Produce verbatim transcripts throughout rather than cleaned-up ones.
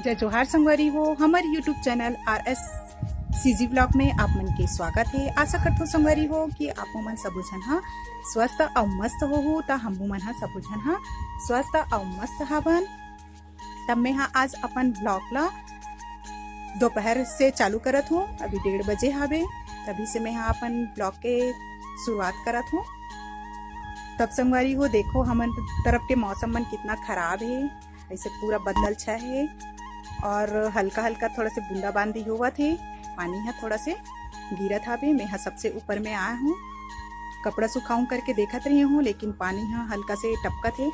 जय जोहार संगवारी हो, हमर YouTube channel R S C G blog में आप मन के स्वागत हे। आशा करथों संगवारी हो कि आप मन सबो झन ह स्वस्थ अउ मस्त होहू, त हमू मन ह सबो झन ह स्वस्थ अउ मस्त हावन। तब मैं ह आज अपन ब्लॉग ला दोपहर से चालू करत हूँ। अभी डेढ़ बजे हावे, तभी से मैं ह अपन ब्लॉग के शुरुआत करत हूँ। तब संगवारी हो, देखो हमन तरफ के मौसम मन कितना खराब हे, ऐसे पूरा बदल छा हे और हल्का हल्का थोड़ा से बूंदाबांदी होवत हे। पानी ह थोड़ा से गिरत हावे। मैं ह सबसे ऊपर में आए हूँ, कपड़ा सुखाऊं करके देखत रही हूँ, लेकिन पानी ह हल्का से टपकत हे,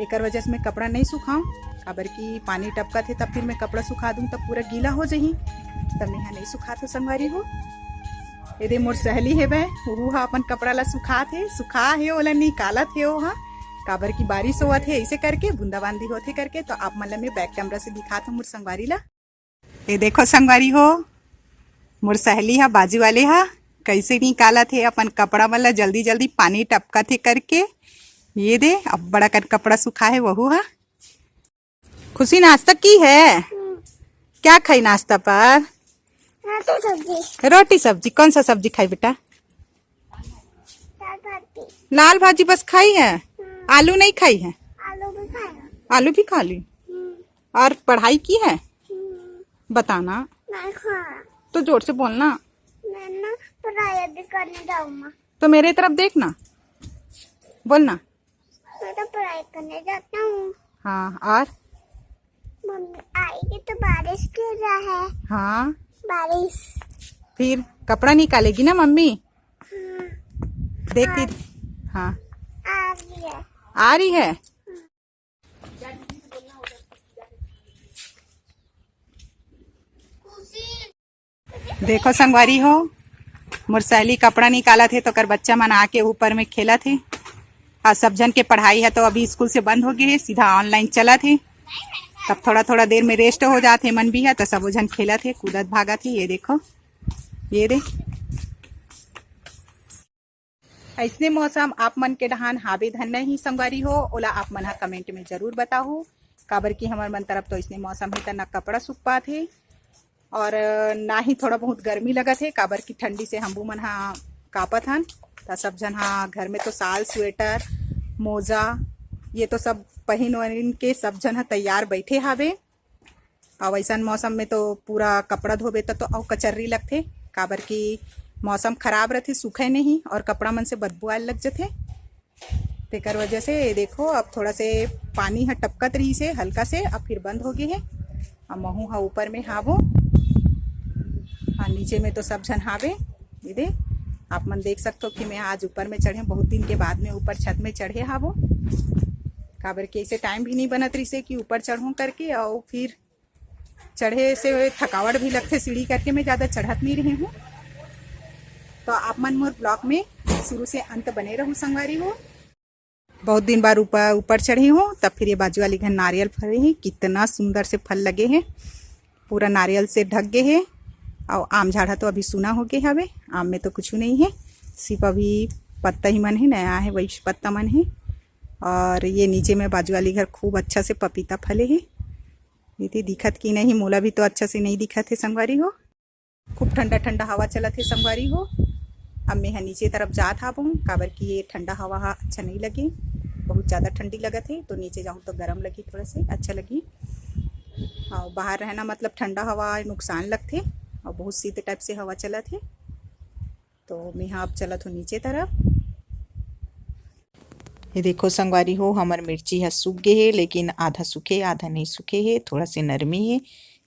एकर वजह से मैं कपड़ा नहीं सुखाऊं। काबर कि पानी टपकत हे, तब फिर मैं कपड़ा सुखा दूं तब पूरा गीला हो जाही, तब मैं ह नहीं सुखात हो संगवारी हो। ये दे मोर सहेली हे बे, वो ह अपन कपड़ा ला सुखात हे, सुखा हे, ओला निकालत हे वो ह, काबर कि बारिश होवत हे, ऐसे करके बूंदाबांदी होथे करके। तो आप मन ला मैं बैक कैमरा से दिखात हूँ मोर संगवारी ला। ये देखो संगवारी हो, मोर सहेली ह, बाजू वाले ह, कैसे निकालत हे अपन कपड़ा मन ला, जल्दी जल्दी पानी टपकत हे करके। ये दे, अब्बड़ अकन कपड़ा सुखा हे वहू ह। खुशी, नाश्ता की है? क्या खाई नाश्ता पर? रोटी सब्जी। रोटी सब्जी। कौन सा सब्जी खाई बेटा? दाल भाजी। लाल भाजी बस खाई है, आलू नहीं खाई है? आलू भी खाया। आलू भी खा ली। हम्म। और पढ़ाई की है? हम्म। बताना। नहीं खाया। तो जोर से बोलना। मैं ना पढ़ाई अभी करने जाऊंगा। तो मेरे तरफ देखना, बोलना। मैं तो पढ़ाई करने जाता हूँ। हाँ, और? मम्मी आएगी तो बारिश क्यों रहा है? हाँ। बारिश। फिर कपड़ा निकालेगी ना मम्मी? हाँ। देखती। हाँ। आ रही है। आ रही है। देखो संगवारी हो, मोर सहेली कपड़ा निकालत हे, तो ओकर बच्चा मन आके ऊपर में खेलत हे। आज सब झन के पढ़ाई ह, तो अभी स्कूल से बंद हो गे हे, सीधा ऑनलाइन चलत हे। तब थोड़ा थोड़ा देर में रेस्ट हो जात हे, मन भी ह, तो सबो झन खेलत हे, कूदत भागत हे। ये देखो, ये दे, अइसने मौसम आप मन के डहान हावे धन नहीं संगवारी हो, ओला आप मन ह कमेंट में जरूर बताहू, काबर कि हमर मन तरफ तो अइसने मौसम हे, त ना कपड़ा सूख पात हे और ना ही थोड़ा बहुत गर्मी लगत हे, काबर कि ठंडी से हमू मन ह कांपत हन। त सब झन ह घर में तो साल, स्वेटर, मोजा, ये तो सब पहिन वहिन के सब झन ह तैयार बैठे हावे। अउ अइसन मौसम में तो पूरा कपड़ा धोबे त तो अउ कचर्री लगथे, काबर कि मौसम खराब रथे, सूखे नहीं और कपड़ा मन से बदबू आए लग जथे। तेकर वजह से ये देखो, अब थोड़ा से पानी ह टपकत रहिस हे हल्का से, अब फिर बंद हो गे हे। अब महू ह ऊपर में हावो, हाँ, नीचे में तो सब झन हावे। ये दे, आप मन देख सकथो कि मैं आज ऊपर में चढ़े, बहुत दिन के बाद में ऊपर छत में चढ़े हावो, काबर कि ऐसे टाइम भी नहीं बनत रहिस हे कि ऊपर चढ़ूं करके, और फिर चढ़े से थकावट भी लगथे, सीढ़ी करके मैं ज्यादा चढ़त नहीं रही हूँ। तो आप मन मोर ब्लॉग में शुरू से अंत बने रहू संगवारी हो। बहुत दिन बाद ऊपर, ऊपर चढ़ी हूँ, तब फिर ये बाजू वाली घर नारियल फरे हे, कितना सुंदर से फल लगे हे, पूरा नारियल से ढक गे हे। और आम झाड़ा तो अभी सूना हो गे हवे, आम में तो कुछ नहीं है, सिर्फ अभी पत्ता ही मन है, नया है वही पत्ता मन है। और ये नीचे में बाजू वाली घर खूब अच्छा से पपीता फले हे। ये दे दिखत कि नहीं, मोला भी तो अच्छा से नहीं दिखत हे संगवारी हो। खूब ठंडा ठंडा हवा चलत हे संगवारी हो। अब मैं ह नीचे तरफ जात हावों, काबर कि ये ठंडा हवा ह अच्छा नहीं लगे, बहुत ज्यादा ठंडी लगत हे, तो नीचे जाऊँ तो गरम लगी, थोड़ा से अच्छा लगी। और बाहर रहना मतलब ठंडा हवा नुकसान लगथे और बहुत शीत टाइप से हवा चलत हे। तो मैं ह अब चलत हूँ नीचे तरफ। ये देखो संगवारी हो, हमर मिर्ची ह सूख गे हे, लेकिन आधा सूखे आधा नहीं सूखे हे, थोड़ा से नरमी हे।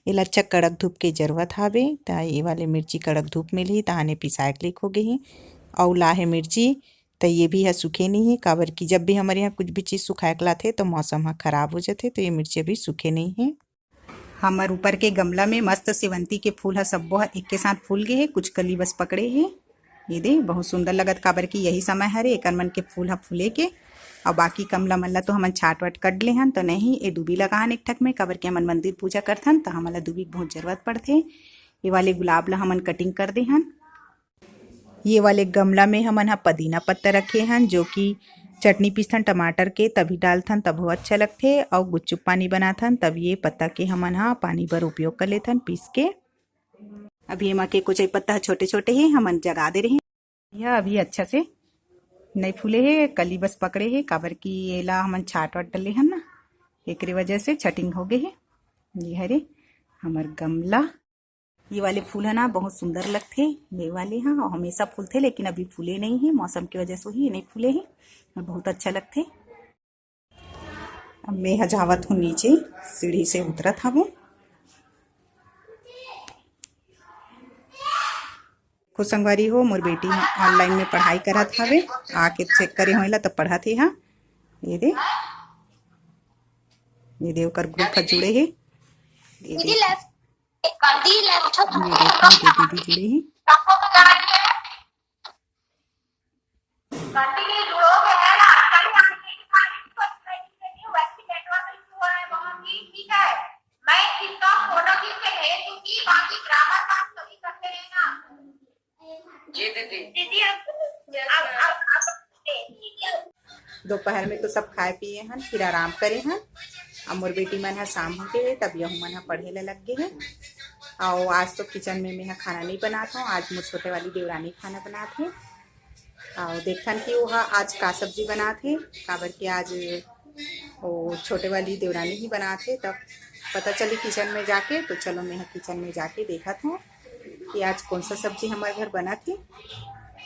एला अच्छा कड़क धूप के जरूरत हावे, त ये वाले मिर्ची कड़क धूप मिलही, तहाने पिसाए के लायक हो गे हे। अउ लाहे मिर्ची, त ये भी ह सूखे नहीं हे, काबर कि जब भी हमर यहाँ कुछ भी चीज सुखाए के लाथे, तो मौसम ह खराब हो जाथे, तो ये मिर्ची अभी सूखे नहीं हे। हमर ऊपर के गमला में मस्त सेवंती के फूल ह सब्बो ह एके साथ फूल गे हे, कुछ कली बस पकड़े हे। ये दे, बहुत सुंदर लगत, काबर कि यही समय हरे एकर मन के फूल ह फूले के। अउ बाकी गमला मन ला तो हमन छाट वाट कर ले हन, तो नहीं, ये दूबी लगा हन एक ठक में, काबर कि हमन मंदिर पूजा करथन, तो हमन ला दूबी के बहुत जरूरत पड़थे। ये वाले गुलाब ला हमन कटिंग कर दे हन। ये वाले गमला में हमन ह पुदीना पत्ता रखे हन, जो कि चटनी पीसथन टमाटर के, तभी डालथन, तभो अच्छा लगथे। अउ गुपचुप पानी बनाथन, तब ये पत्ता के हमन ह पानी बर उपयोग कर लेथन पीस के। अभी एमा के कुचई पत्ता ह छोटे-छोटे हे, हमन जगा दे रहे। यह अभी अच्छा से नइ फूले हे, कली बस पकड़े हे, काबर कि एला हमन छाट वाट डले हन ना, एकरे वजह से छटिंग हो गे हे। ये हरे हमर गमला। ये वाले फूल ह ना बहुत सुंदर लगथे, ये वाले ह, अउ हमेशा फूलथे, लेकिन अभी फूले नहीं हे, मौसम के वजह से ही नहीं फूले हे, अउ बहुत अच्छा लगथे। अब मैं ह जावत हूँ नीचे, सीढ़ी से उतरत हवँ। देखो संगवारी हो, मोर बेटी ह online में पढ़ाई करत हवे, आके check करे हों एला, तब पढ़त हे हा। ये दे, ये दे ओकर group ह जुड़े हे। ये दे, ये दे, ये दे दीदी जुड़े हे। जी दीदी। दीदी, अब, अब, अब, अब, दोपहर में तो सब खाए पिए हन, फिर आराम करे हन। अब मोर बेटी मन ह शाम हो गे हे, तब यहू मन ह पढ़े ला लग गे हे। अउ आज तो kitchen में मैं ह खाना नहीं बनात हूँ, आज मोर छोटे वाली देवरानी खाना बनात हे। अउ देखथन कि वो ह आज का सब्जी बनात हे, काबर कि आज वो छोटे वाली देवरानी ही बनात हे, तब पता चली kitchen में जाके। तो चलो, मैं ह kitchen में जाके देखत हूँ कि आज कौन सा सब्जी हमारे घर बनत हे।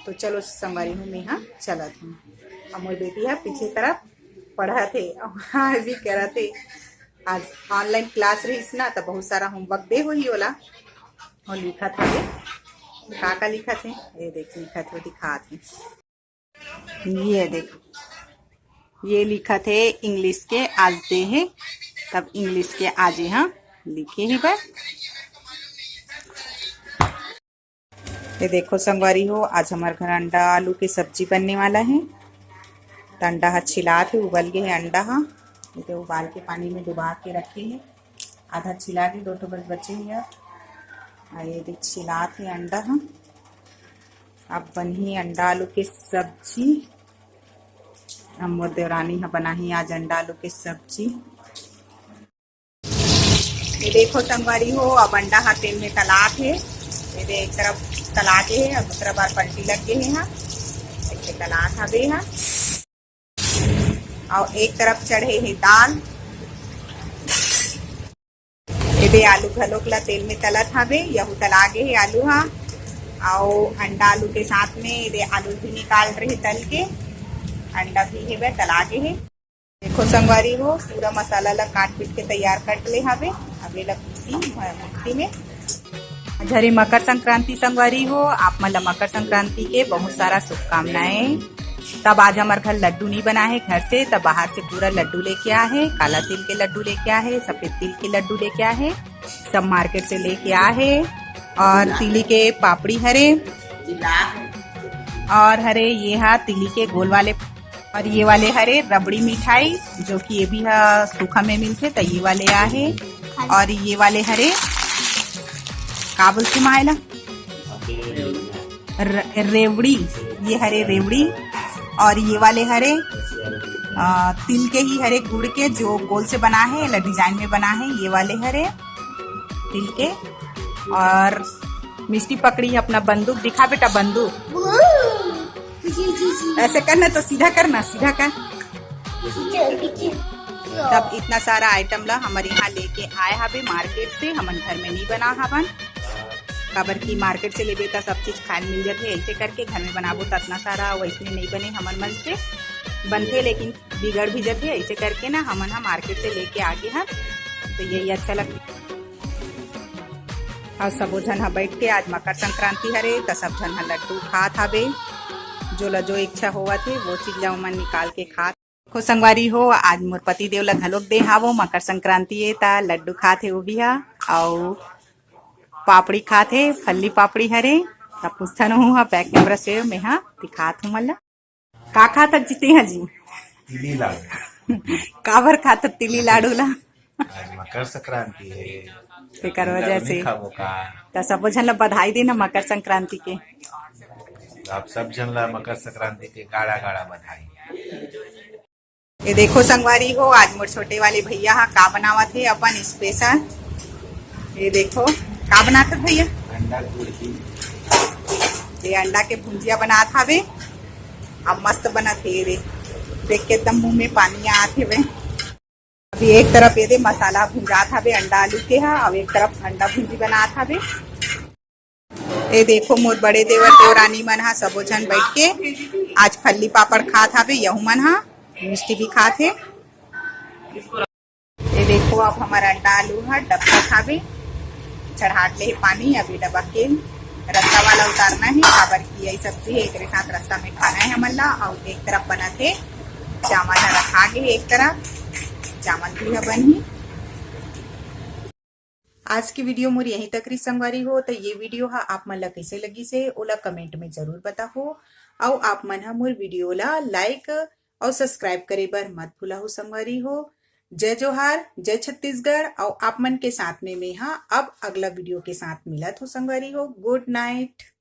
तो चलो संगवारी हो, मैं ह चलत हूँ। अउ मोर बेटी ह पीछे तरफ पढ़त हे, अउ हाँ भी करत हे। आज online class रहिस ना, तो बहुत सारा homework दे होही ओला, अउ लिखत हवे। का का लिखत हे, ये देख, लिखत हे, दिखात हे। ये देख, ये लिखत हे English के आज दे हे, तब English के आज यहाँ लिखे ही बर। ये देखो संगवारी हो, आज हमारे घर अंडा आलू के सब्जी बनने वाला है। तो अंडा हा छिलात हे, उबल गए है अंडा हा। ये तो उबाल के पानी में डुबा के रखे हैं। आधा छिला के दो ठो बस बचे हे। आ ये देख, छिलात हे अंडा ह। अब बनही अंडा आलू के सब्जी। अब मोर देवरानी ह बनाही आज अंडा आलू के सब्जी। ये देखो संगवारी हो, अब अंडा ह तेल में तलात हे। ये दे एक तरफ तला के हे और दूसरा बार पलटी लग गए हे। ऐसे तलात हवे ह। अउ एक तरफ चढ़े हे दाल। एदे आलू घलोक ला तेल में तलत हवे, यहू तला गे हे आलू हा। अउ अंडा आलू के साथ में एदे आलू भी निकाल रहे तल के, अंडा भी हेबे तला गे हे। देखो संगवारी हो, पूरा मसाला ला काट पीट के तैयार कर ले हवे। अब एला पीसी मिक्सी में। आज हरे मकर संक्रांति संगवारी हो, आप मन ला मकर संक्रांति के बहुत सारा शुभकामनाएं। तब आज हमर घर लड्डू नहीं बना है घर से, तब बाहर से पूरा लड्डू लेके आ है, काला तिल के लड्डू लेके आ है, सफेद तिल के लड्डू लेके आ है, सब मार्केट से लेके आ है। और तिली के पापड़ी हरे, और हरे ये हा तिली के गोल वाले, और ये वाले हरे रबड़ी मिठाई, जो कि ये भी हा सूखा में मिलथे, तो ये वाले आ है। और ये वाले हरे का बोलथे मायला र-, रेवड़ी, ये हरे रेवड़ी। और ये वाले हरे, अ, तिल के ही हरे गुड़ के जो गोल से बना है, एला डिजाइन में बना है, ये वाले हरे तिल के। और मिष्टी पकड़ी अपना बंदूक, दिखा बेटा बंदूक। ऐसे करना तो सीधा करना, सीधा कर। तब इतना सारा आइटम ला हमर यहाँ लेके आए हवे मार्केट से, हमन घर में नहीं बना हवन, काबर कि मार्केट से लेबे त सब चीज खाए ल मिल जाथे, ऐसे करके घर में बनाबो त इतना सारा वैसने नहीं बने हमन मन से, बनथे लेकिन बिगड़ भी जाथे, ऐसे करके ना हमन ह मार्केट से लेके आ गे हन, तो यही अच्छा लगथे। और सबो झन ह बैठ के, आज मकर संक्रांति हरे, त सब झन ह लड्डू खात हवे, जो ला जो इच्छा होवत हे वो चीज ला ओमन निकाल के खात। देखो संगवारी हो, आज मोर पति देव ला घलोक दे हावो, मकर संक्रांति ए, त लड्डू खात हे वो भी हा, अउ पापड़ी खात हे, फल्ली पापड़ी हरे। त पूछथन हूँ हा back camera से, मैं हा दिखात हूँ मन ला। का खात हक जी तेहा जी? तिली लाडू। काबर खात हक तिली लाडू ला? आज मकर संक्रांति है। तेकर वजह से। खाबो का? त सबो झन ला बधाई देना मकर संक्रांति के। आप सब झन ला मकर संक्रांति के गाड़ा गाड़ा बधाई। ये देखो संगवारी हो, आज मोर छोटे वाले भैया हा का बनावत हे अपन स्पेशल। ये देखो, का बनात हे भैया? अंडा भुर्जी। ये अंडा के भुंजिया बनात हावे। अब मस्त बनत हे रे, देख के एकदम मुंह में पानी आत हेवे। अभी एक तरफ ये दे मसाला भुंजात हावे अंडा आलू के हा, अउ एक तरफ अंडा भुंजी बनात हावे। ये देखो मोर बड़े देवर देवरानी मन हा सबो झन बैठ के आज फल्ली पापड़ खात हावे। यहू मन हा मिष्टी भी खात हे। ये देखो अब हमर अंडा आलू हा डबकत हावे, चढ़ात ले हे पानी। अभी डबक के रस्सा वाला उतारना हे, काबर कि यही सब्जी हे, एकरे साथ रस्सा में खाना हे हमन ला। अउ एक तरफ बनत हे चावल हा रखा गे हे, एक तरफ चावल भी हा बनही। आज की वीडियो मोर यहीं तक रही संगवारी हो। तो ये वीडियो हा आप मन ला कैसे लगिस हे ओला कमेंट में जरूर बताहो, अउ आप मन हा मोर वीडियो ला लाइक अउ सब्सक्राइब करे बर मत भूलाहो संगवारी हो। जय जोहार, जय छत्तीसगढ़, अउ आप मन के साथ में मैं हा अब अगला वीडियो के साथ मिलत हो संगवारी हो। गुड नाइट।